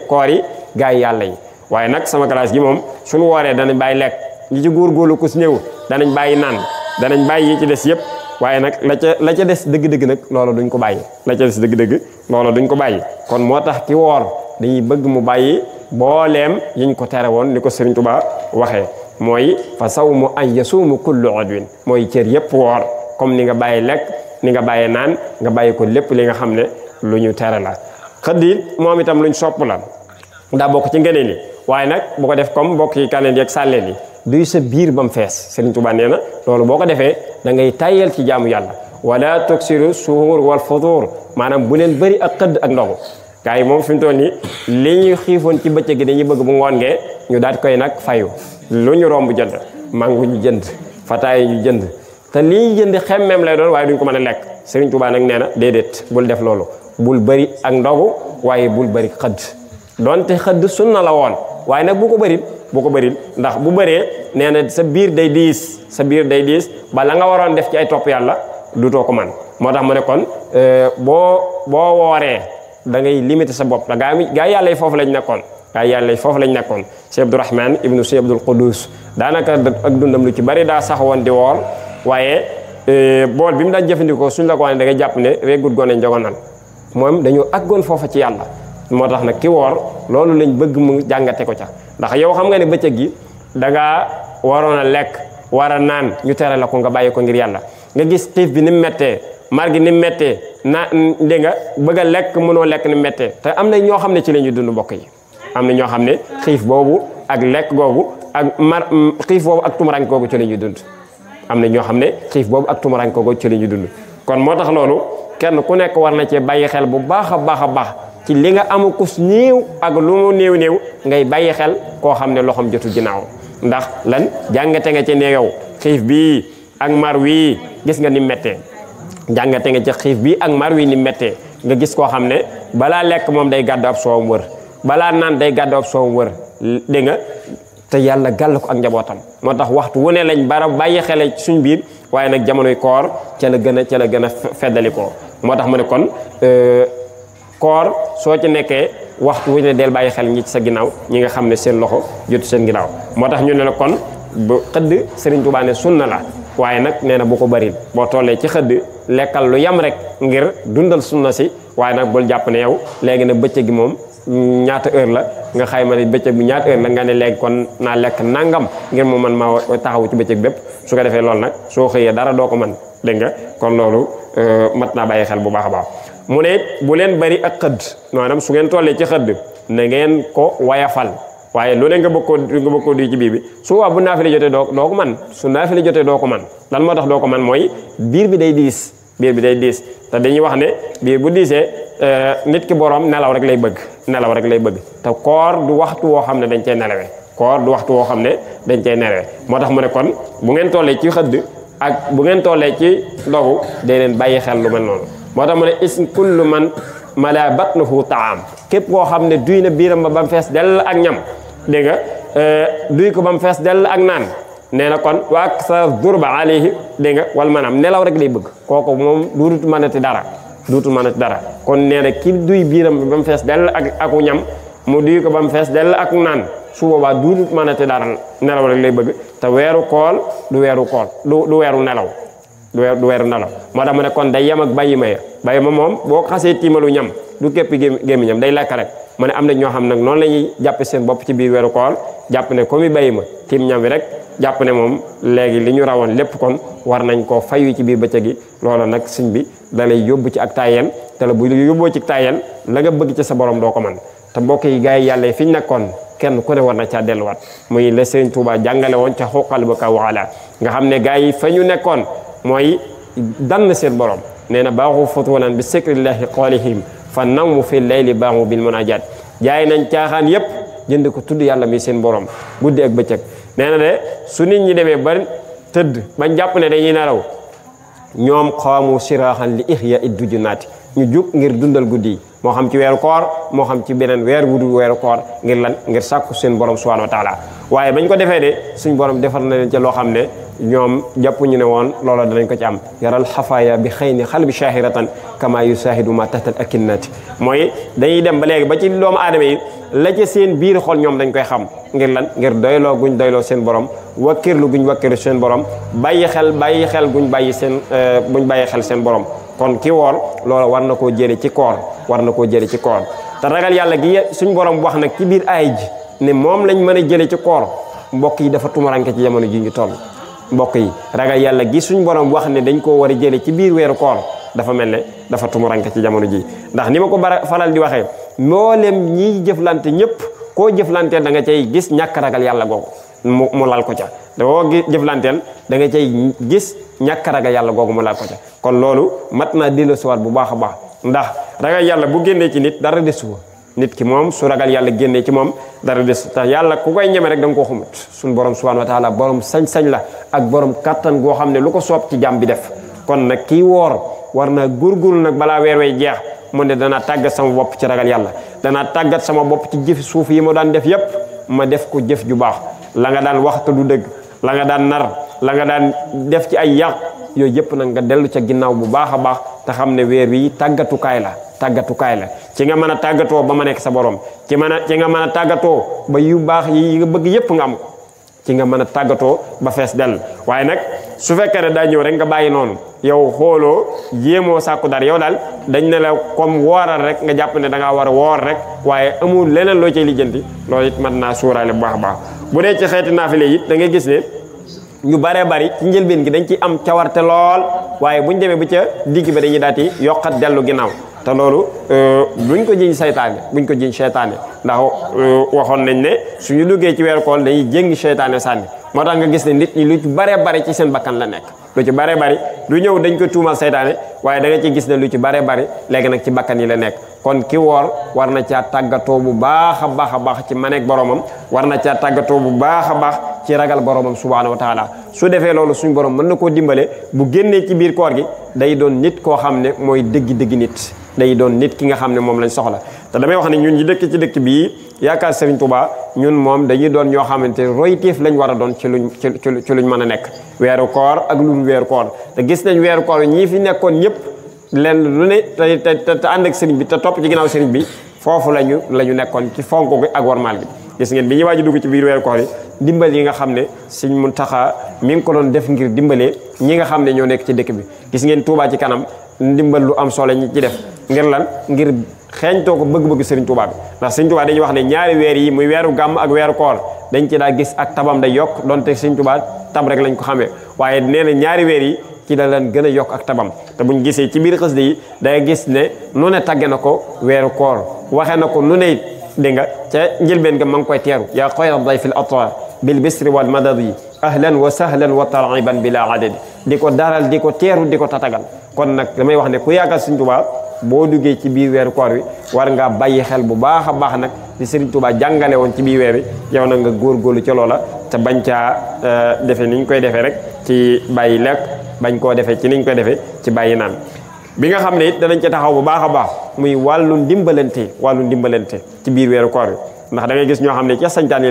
Speaker 1: koor yi gaa yi yàlla yi waaye nag sama classe gi moom suñu wooree danañ bàyyi lekk ñi ci góorgóorlu ku si néew danañ bàyyi naan danañ bàyyi yi ci des yëpp waaye nag la ca des dëgg-dëgg nag loolu duñ ko bàyyi la ca des dëgg-dëgg loolu duñ ko bàyyi kon moo tax ki woor dañuy bëgg mu bàyyi booleem yiñ ko tere woon ni ko Sëriñ Tuubaa waxee mooy fa sawmu an yasuumu kullu udwin mooy cër yëpp woor comme ni nga bàyyi lekk ni nga bàyyi naan nga bàyyi ko lépp li nga xam ne lu ñu tere la xëdd it moom itam luñ sopp la daa bokk ci ngëneel yi waaye nag bu ko def comme mbokk yi kaneen yeeg sàlleen yi duy sa biir ba mu fees Sëriñ Tuubaa nee na loolu boo ko defee da ngay tayyal ci jaamu yàlla wala tuksiru suhur wal futur maanaam bu leen bëri ak xëdd ak ndogu gars yi moom fi mu toll nii li ñu xiifoon ci bëccëg gi dañuy bëgg bu ngoon ngee ñu daal koy nag fayu lu ñu romb jënd mangu ñu jënd fataay ñu jënd te li ñu jënd xemmeem lay doon waaye duñ ko mën a lekk Serigne Touba nag nee na déedéet bul def loolu bul bëri ak ndogu waaye bul bëri xëdd donte xëdd sunna la woon waaye nag bu ko bëri ndax bu bëree nee na sa biir day diis ba la nga waroon def ci ay topp yàlla dutoo ko man moo tax mu ne kon boo wooree da ngay limiter sa bopp da gaa yàlla yi foofu lañ nekkoon Cheikh Abdourahman ibnu Cheikh Abdoul Quddus daanaka ak dundam lu ci bari daa sax woon di woor waaye bool bi mu daan jëfandikoo suñ la ko wane da ngay jàpp ne réegut gone njogonal moom dañoo àggoon foofa ci yàlla moo tax nag ki woor loolu lañ bëgg mu jàngate ko ca ndax yow xam nga ne bëccëg gi da ngaa waroon a lekk war a naan ñu tere la ko nga bàyyi ko ngir yàlla nga gis xiif bi ni mu méttee mar gi ni mu méttee dégg nga bëgg a lekk mënoo lekk ni mu méttee te am na ñoo xam ne ci la ñuy dund mbokk yi am na ñoo xam ne xiif boobu ak lekk googu ak xiif boobu ak tumurank googu ci la ñuy dund am na ñoo xam ne xiif boobu ak tumurank googu ci la ñuy dund kon moo tax loolu kenn ku nekk war na cee bàyyi xel bu baax a baax ci li nga amu kus néew ak lu mu néew ngay bàyyi xel koo xam ne loxoom jotul ginnaaw ndax lan jàngate nga ci ne yow xiif bii ak mar wii gis nga ni méttee jàngate nga ci xiif bii ak mar wii ni méttee nga gis koo xam ne balaa lekk moom day gàddu ab soowam wër balaa naan day gàddu ab soowam wër dégg nga te yàlla gàll ko ak njabootam moo tax waxtu wu ne lañ bara bàyyi xele suñ biir waaye nag jamonoy koor ca la gën a feddali ko moo tax mu ne kon koor soo ci nekkee waxtu wu ne del bàyyi xel ñi ci sa ginnaaw ñi nga xam ne seen loxo jotu seen ginnaaw moo tax ñu ne la kon bu xëdd Serigne Touba ne sunna la waaye nag nee na bu ko bari boo tollee ci xëdd lekkal lu yam rek ngir dundal sunna si waaye nag bul jàpp ne yow léegi nag bëccëg gi moom ñaata heure la nga xayma ne bëccëg bi ñaata heure la nga ne léegi kon naa lekk nangam ngir mu man ma taxawu ci bëccëg bépp su ko defee loolu nag soo xëyee dara doo ko man dégg nga kon loolu mat naa bàyyi xel bu baax a baax mu ne bu leen bari ak xëdd maanaam su ngeen tollee ci xëdd na ngeen ko wayafal waaye lu ne nga bëgg koo di ci biir bi su waa bu naafila jotee doo ko man su naafila jotee doo ko man lan moo tax doo ko man mooy biir bi day diis te dañuy wax ne biir bu diisee nit ki borom nelaw rek lay bëgg te koor du waxtu woo xam ne dañ cey nelawee moo tax mu ne kon bu ngeen tollee ci xëdd ak bu ngeen tollee ci dogu day leen bàyyi xel lu mel noonu moo tax mu ne is kullu man mala batnuhu taam képp koo xam ne duy na biiram ba mu fees dell ak ñam dégg nga duy ko ba mu fees dell ak naan nee na kon waak sa durba alayhi dégg nga wal maanaam nelaw rek lay bëgg kooku moom duutu mënati dara kon nee na ki duy biiram ba mu fees dell aku ñam mu duy ko ba mu fees dell ak naan su boobaa duutu mënati dara nelaw rek lay bëgg te weeru kool du weeru nelaw moo tax mu ne kon day yem ak bàyyi ma moom boo xasee tiimalu ñam du képpi gémmiñam day lekk rek mu ne am na ñoo xam nag noonu la ñuy jàppe seen bopp ci biir weeru koor jàpp ne comme bàyyi ma tiim ñam bi rek jàpp ne moom léegi li ñu rawoon lépp kon war nañ koo fayu ci biir bëccëg gi loolu nag sëñ bi da lay yóbbu ci ak tayel te la bu yóbboo ci tayel la nga bëgg ci sa borom doo ko man te mbokk yi gars yi yàlla fi ñu nekkoon kenn ku ne war na caa delluwaat muy la Sëriñ Tuubaa jàngale woon ca xuqal ba ka waala nga xam ne gars yi fa ñu nekkoon mooy dann seen borom nee na baaxu futulan bi sikrillahi qaalihim fa nawmu fi layli baaxu bil munajat jaay nañ caaxaan yépp jënd ko tudd yàlla mi seen borom guddi ak bëccëg nee na de su nit ñi demee ba tëdd bañ jàpp ne dañuy nelaw ñoom xaamu siraaxan li ihya it duju naati ñu jug ngir dundal guddi yi moo xam ci weeru koor moo xam ci beneen weer wudu weeru koor ngir lan ngir sàkku seen borom subhanahu wa taala waaye bañ ko defee de suñ borom defar na leen ca loo xam ne ñoom jàpp ñu ne woon loola danañ ko ci am yaral xafaaya bi xëy ni xal bi shahiratan kama yusahidu ma tahtal akinnati mooy dañuy dem ba léegi ba ci doomu aadama yi la ca seen biir xol ñoom dañ koy xam ngir lan ngir doyloo guñ doyloo seen borom wakkirlu guñ wakkirlu seen borom bàyyi xel guñ bàyyi xel seen borom kon ki woor loola war na koo jële ci koor te ragal yàlla gi suñ borom wax nag ci biir aay ji ne moom lañ mën a jële ci koor mbokk yi dafa tumuranke ci jamono ji ñu toll mbokk yi ragal yàlla gi suñ borom wax ne dañ koo war a jële ci biir weeru koor dafa mel ne dafa tumuranke ci jamono ji ndax ni ma ko faral di waxee mboolem ñiy jëflante ñëpp koo jëflanteel da nga cay gis ñàkk ragal yàlla googu mu lal ko ca doo jëflanteel da nga cay gis ñàkk ragal yàlla googu mu lal ko ca kon loolu mat naa delloosiwaat bu baax a baax ndax ragal yàlla bu génnee ci nit dara desu nit ki moom su ragal yàlla génnee ci moom dara des tax yàlla ku koy ñeme rek da nga koo xamut suñu borom subhanahu wa taala borom sañ-sañ la ak borom kattan goo xam ne lu ko soob ci jàmm bi def kon nag kii woor war naa góorgóorlu nag balaa weer way jeex mu ne danaa tàggat sama bopp ci ragal yàlla danaa tàggat sama bopp ci jëfi suuf yi ma daan def yépp ma def ko jëf ju baax la nga daan waxtu du dëgg la nga daan nar la nga daan def ci ay yàq yooyu yëpp nag nga dellu ca ginnaaw bu baax a baax te xam ne weer wi tàggatukaay la ci nga mën a tàggatoo ba ma nekk sa borom ci nga mën a tàggatoo ba yu baax yi nga bëgg yëpp nga am ko ci nga mën a tàggatoo ba fees dell waaye nag su fekkee ne daa ñëw rek nga bàyyi noonu yow xooloo jéemoo sàkku dara yow daal dañ ne la comme wooral rek nga jàpp ne da ngaa war a woor rek waaye amul leneen loo cay lijjanti loolu it mën naa suuraale bu baax a baax bu dee ci xeeti naafile it da ngay gis ne ñu baree bari ci njëlbeen gi dañ ci am cawarte lool waaye buñ demee ba ca digg ba dañuy daati yokkat dellu ginnaaw te loolu buñ ko jiñ seytaane ndax waxoon nañ ne suñu duggee ci weeru koor dañuy jéngi seytaane sànni moo tax nga gis ne nit ñi lu ci baree bari ci seen bakkan la nekk lu ci baree bari du ñëw dañ ko tuumal seytaane waaye da nga ci gis ne lu ci baree bari léegi nag ci bakkan yi la nekk kon ki woor war na caa tàggatoo bu baax a baax ci maneeg boromam war na caa tàggatoo bu baax a baax ci ragal boromam subhanahu wa taala su defee loolu suñ borom mën na koo dimbale bu génnee ci biir koor gi day doon nit koo xam ne mooy dëgg nit day doon nit ki nga xam ne moom lañ soxla te damay wax ne ñun ñi dëkk ci dëkk bii yaakaar Serigne Touba ñun moom dañuy doon ñoo xamante royteef lañ war a doon ci luñ mën a nekk weeru koor ak lu weeru koor te gis nañ weeru koor ñii fi nekkoon ñëpp leen lu ne te ànd ak Serigne bi te topp ci ginnaaw Serigne bi foofu la ñu nekkoon ci fonk gi ak warmaal gi gis ngeen bi ñu waaj a dugg ci biir weeru koor yi dimbal yi nga xam ne Serigne Mountakha mi ngi ko doon def ngir dimbalee ñi nga xam ne ñoo nekk ci dëkk bi gis ngeen Touba ci kanam ndimbal lu am solo ñi ci def ngir lan ngir xeeñtoo ko bëgg-bëgg Serigne Touba bi ndax Serigne Touba dañuy wax ne ñaari weer yi muy weeru gàmm ak weeru koor dañ ci daa gis ak tabam day yokk donte Serigne Touba tab rek lañ ko xamee waaye nee na ñaari weer yi ci la leen gën a yokk ak tabam te buñ gisee ci biir xasida yi day gis ne nu ne tagge na ko weeru koor waxee na ko nu ne it dégg nga ca njëlbeen nga ma ngi koy teeru yaa xayra dayfil atwar bil bisri wal madadi ahlan wa sahlan wa tar'iban bila adadi di ko daral di ko teeru di ko tatagal kon nag damay wax ne ku yaakaar Serigne Touba boo duggee ci biir weeru koor wi war ngaa bàyyi xel bu baax a baax nag di Serigne Touba jàngale woon ci biir weer wi yow nag nga góorgóorlu ca loola te bañ caa defee ni ñu koy defee rek ci bàyyi lekk bañ koo defee ci niñ koy defee ci bàyyi naan bi nga xam ne it danañ ca taxaw bu baax a baax muy wàllu ndimbalante ci biir weeru koor wi ndax da ngay gis ñoo xam ne ca sañtaan yi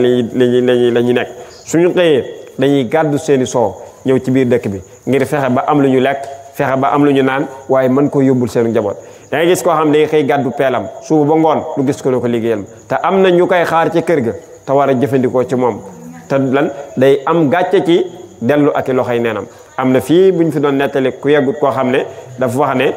Speaker 1: la ñuy nekk suñu xëyee dañuy gàddu seeni soow ñëw ci biir dëkk bi ngir fexe ba am lu ñu lekk fexe ba am lu ñu naan waaye mën koo yóbbul seenu njaboot da ngay gis koo xam ne xëy gàddu peelam suba ba ngoon lu gis ko ne ko liggéeyal te am na ñu koy xaar ci kër ga te war a jëfandikoo ci moom te lan day am gàcce ci dellu ak i loxoy neenam am na fii buñ fi doon nettali ku yeggut koo xam ne dafa wax ne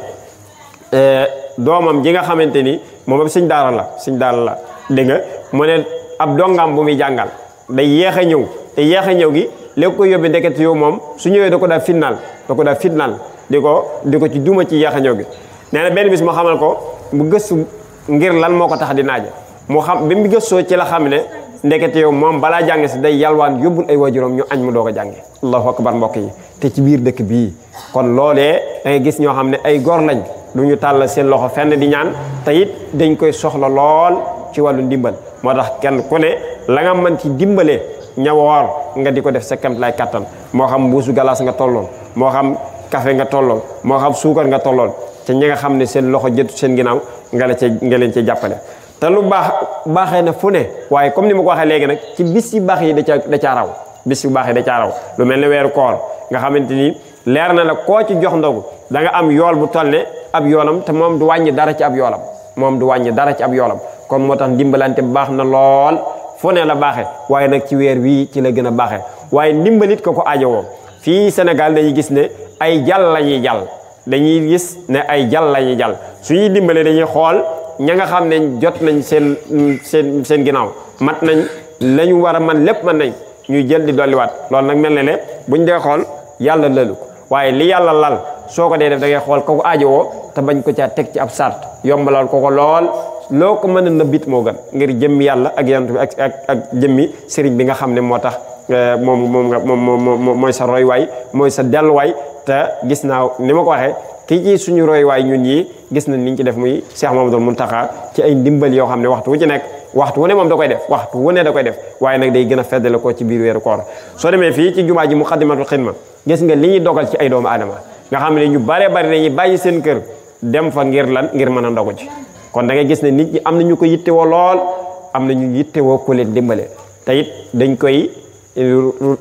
Speaker 1: doomam ji nga xamante ni moom ab sëñ daara la dégg nga mu ne ab dongaam bu muy jàngal day yéex a ñëw te yéex a ñëw gi léegi ko yóbbi ndeket yow moom su ñëwee da ko daa fitnaal di ko ci duma ci yéex a ñëw gi nee na benn bis mu xamal ko bu gëstu ngir lan moo ko tax di naaje mu xam bi mu gëstoo ci la xam ne ndekete yow moom balaa jàng si day yalwaan yóbbul ay waajuram ñu añ mu doog a jànge allahu akbar mbokk yi te ci biir dëkk bii kon loolee da ngay gis ñoo xam ne ay góor lañ du ñu tàll seen loxo fenn di ñaan te it dañ koy soxla lool ci wàllu ndimbal moo tax kenn ku ne la nga mën ci dimbalee ñawoor nga di ko def sa kamt lay kattan moo xam mbuusu galaas nga tolloon moo xam café nga tolloon moo xam suukar nga tolloon te ñi nga xam ne seen loxo jëtu seen ginnaaw nga leen ci jàppale te lu baaxee na fu ne waaye comme ni ma ko waxee léegi nag ci bis yu baax yi da caa raw bis yu baax yi da caa raw lu mel ne weeru koor nga xamante ni leer na la koo ci jox ndogu da nga am yool bu toll ne ab yoolam te moom du wàññi dara ci ab yoolam kon moo tax ndimbalante baax na lool fu ne la baaxee waaye nag ci weer wii ci la gën a baaxee waaye ndimbalit ko aajowoo fii Sénégal dañuy gis ne ay jàll la ñuy jàll dañuy gis ne ay jàll la ñuy jàll suñuy dimbale dañuy xool ña nga xam ne jot nañ seen ginnaaw mat nañ la ñu war a man lépp mën nañ ñuy jël di dolliwaat loolu nag mel ne ne buñ dee xool yàlla lalu ko waaye li yàlla lal soo ko dee def da ngay xool ko aajowoo te bañ ko caa teg ci ab sart yombalal ko lool loo ko mën a nëbbit moo gën ngir jëmmi yàlla ak yonent bi ak jëmmi sëriñ bi nga xam ne moo tax moom mooy sa roywaay mooy sa delluwaay te gis naa ni ma ko waxee kii ci suñu roywaay ñun ñii gis nañ niñ ci def muy Cheikh Mamadou Mountakha ci ay ndimbal yoo xam ne waxtu wu ci nekk waxtu wu ne moom da koy def waxtu wu ne da koy def waaye nag day gën a feddale ko ci biir weeru koor soo demee fii ci jumaa ji Muxaddamatul Xidma gis nga li ñuy dogal ci ay doomu aadama nga xam ne ñu bare bari dañuy bàyyi seen kër dem fa ngir lan ngir mën a ndogu ci kon da ngay gis ne nit ñi am na ñu ko yittewoo lool am na ñu yittewoo ku leen dimbale te it dañ koy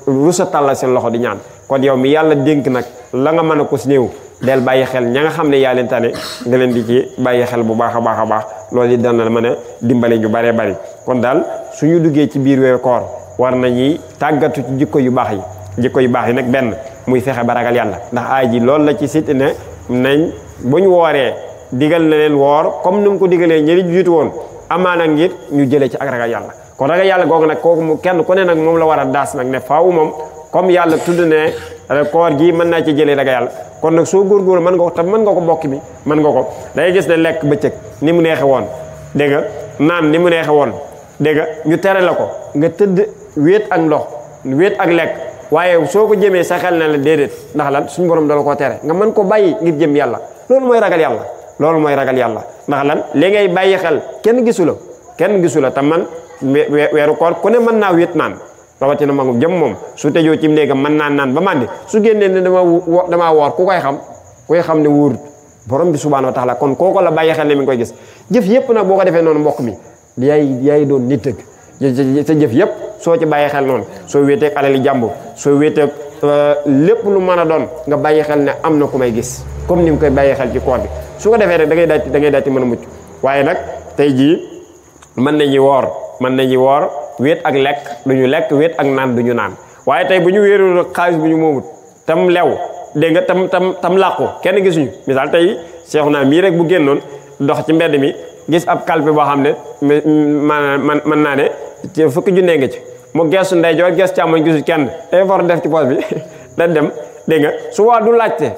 Speaker 1: rusa tàllal seen loxo di ñaan kon yow mi yàlla dénk nag la nga mën a ko si néew del bàyyi xel ña nga xam ne yaa leen tane nga leen di ci bàyyi xel bu baax a baax a baax loolu it dana mën a dimbale ñu baree bari kon daal suñu duggee ci biir weeru koor war nañuy tàggatu ci jikko yu baax yi nag benn muy fexe ba ragal yàlla ndax aay ji loolu la ci sit ne nañ buñ wooree digal na leen woor comme ni mu ko digalee ñëri jiitu woon amaana ngir ñu jëlee ci ak ragal yàlla kon ragal yàlla googu nag kooku mu kenn ku ne nag moom la war a daas nag ne faaw moom comme yàlla tudd ne koor gi mën naa ci jëlee ragal yàlla kon nag soo góorgóorlu mën nga ko tam mën nga ko bokk bi mën nga ko dangay gis ne lekk bëccëg ni mu neexe woon dégg nga naan ni mu neexe woon dégg nga ñu tere la ko nga tëdd wéet ak ndox wéet ak lekk waaye soo ko jëmee sa xel na la déedéet ndax lan suñu borom dala koo tere nga mën ko bàyyi ngir jëm yàlla loolu mooy ragal yàlla ndax lan li ngay bàyyi xel kenn gisu la te man weeru koor ku ne mën naa wéet naan rawatina magum jëm moom su tëjoo ci néegam mën naan ba màndi su génnee ne damaa woor ku koy xam ne wóorut borom bi subhanahu wa taala kon kooko la bàyyi xel ne mi ngi koy gis jëf yëpp nag boo ko defee noonu mbokk mi yaay doon nit dëgg sa jëf yëpp soo ci bàyyi xel noonu soo wéeteeg alali jàmbur soo wéeteeg lépp lu mën a doon nga bàyyi xel ne am na ku may gis comme ni mu koy bàyyi xel ci koor bi su ko defee rek da ngay daal di mën a mucc waaye nag tey jii mën nañu woor wéet ak lekk duñu lekk wéet ak naan duñu naan waaye tey bu ñu wéerul xaalis bu ñu moomut tam lew dégg nga tam làqu kenn gisuñu misaal tey seexu naa mii rek bu génnoon dox ci mbedd mi gis ab kalpe boo xam ne man naa ne fukki junne nga ci mu geesu ndeyjoor gees càmmoñ gisul kenn day for def ci poos bi da dem dégg nga su waa du laajte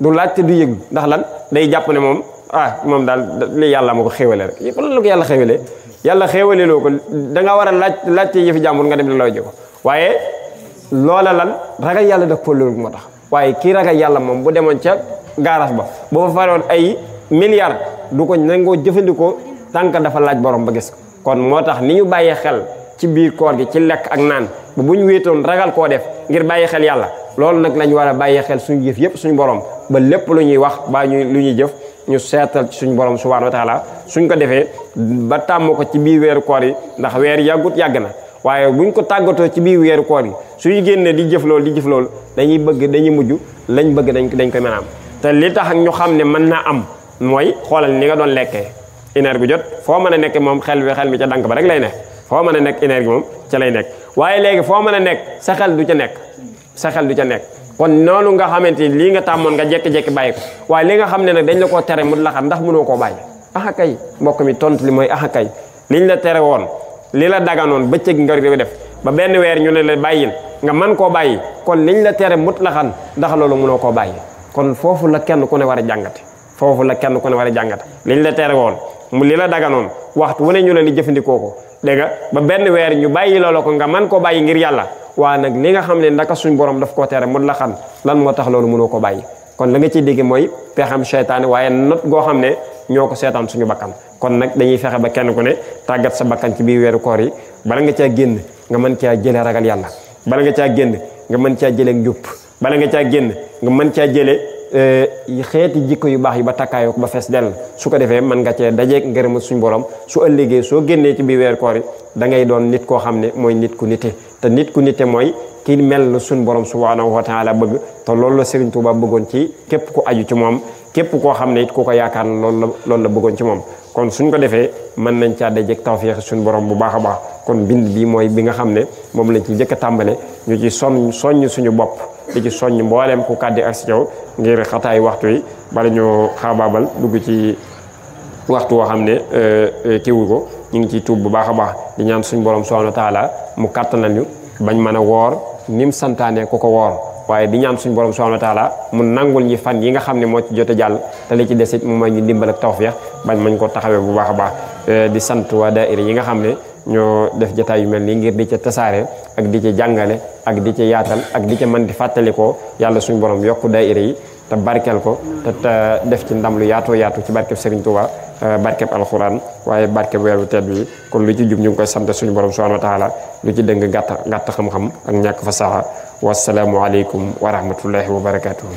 Speaker 1: du yëg ndax lan day jàpp ne moom daal li yàlla ma ko xéwale rek lan la ko yàlla xéwale yàlla xéwale loo ko da nga war a laajte yëfi jàmbur nga dem la loo ji ko waaye loola lan ragal yàlla daf ko loolu moo tax waaye kii ragal yàlla moom bu demoon ca gaaraas ba boo fa faroon ay milliards du ko nangoo jëfandikoo tànk dafa laaj borom ba gis ko kon moo tax ni ñu bàyyee xel ci biir koor gi ci lekk ak naan ba bu ñu wéetoon ragal koo def ngir bàyyi xel yàlla loolu nag lañ war a bàyyee xel suñu jëf yëpp suñu borom ba lépp lu ñuy wax ba lu ñuy jëf ñu seetal ci suñu borom subhanahu wa taala suñ ko defee ba tàmm ko ci biir weeru koor yi ndax weer yàggut yàgg na waaye buñ ko tàggatoo ci biir weeru koor yi suñu génnee di jëf loolu dañuy mujj lañ bëgg dañ koy mën a am te li tax ñu xam ne mën naa am mooy xoolal ni nga doon lekkee une heure bu jot foo mën a nekk moom xel mi ca dank ba rek lay nekk foo mën a nekk une heure gi moom ca lay nekk waaye léegi foo mën a nekk sa xel du ca nekk kon noonu nga xamante ni lii nga tàmmoon nga jekki-jekki bàyyi ko waaye li nga xam ne nag dañ la koo tere mu laxat ndax mënoo koo bàyyi axa kay mbokk mi tontu li mooy axa kay liñ la tere woon li la daganoon bëccëg nga ko def ba benn weer ñu ne la bàyyil nga mën koo bàyyi kon liñ la tere mut laxan ndax loolu mënoo koo bàyyi kon foofu la kenn ku ne war a jàngate liñ la tere woon mu li la daganoon waxtu wu ne ñu ne li jëfandikoo ko dégg nga ba benn weer ñu bàyyi loolu ko nga mën koo bàyyi ngir yàlla waa nag li nga xam ne ndaka suñ borom daf koo tere mu la xam lan moo tax loolu mënoo ko bàyyi kon la nga ciy dégg mooy pexam seytaane waaye not goo xam ne ñoo ko seetaan suñu bakkan kon nag dañuy fexe ba kenn ku ne tàggat sa bakkan ci biir weeru koor yi bala nga caa génn nga mën caa jële ragal yàlla bala nga caa génn nga mën caa jële njub bala nga caa génn nga mën caa jële xeeti jikko yu baax yi ba takkaayoo ba fees dell su ko defee mën nga cee dajeeg ngërëm suñu borom su ëllëgee soo génnee ci biir weeru koor yi da ngay doon nit koo xam ne mooy nit ku nite te nit ku nite mooy ki mel na suñu borom subhanahu wa taala bëgg te loolu la Serigne Touba bëggoon ci képp ku aju ci moom képp koo xam ne it ku ko yaakaar loolu la bëggoon ci moom kon suñ ko defee mën nañ caa dajeeg tawfiix suñu borom bu baax a baax kon bind bi mooy bi nga xam ne moom lañ ci njëkk a tàmbale ñu ci soññ suñu bopp di ci soññ mboolem ku kàddi ak si yow ngir xataay waxtu yi bala ñoo xaabaabal dugg ci waxtu woo xam ne kiwu ko ñu ngi ciy tuub bu baax a baax di ñaan suñu borom subhanahu wa taala mu kàttanal ñu bañ mën a woor ni mu santaane ku ko woor waaye di ñaan suñu borom subhanahu wa taala mu nangul ñi fan yi nga xam ne moo ci jot a jàll te li ci desit mu may ñu dimbal ak tawfiix bañ mañ ko taxawee bu baax a baax di sant waa daayira yi nga xam ne ñoo def jotaay yu mel nii ngir di ca tasaare ak di ca jàngale ak di ca yaatal ak di ca mën di fàttalikoo yàlla suñu borom yokku daayira yi te barkeel ko te def ci ndam lu yaatoo yaatu ci barkeb Serigne Touba barkeb alxuraan waaye barkeb weeru tedd bi kon lu ci jub ñu ngi koy sant suñu borom subhanahu wa taala lu ci dëng gàtt xam-xam ak ñàkk fa saxa wasalaamu aleykum wa rahmatullahi wa barakatuhu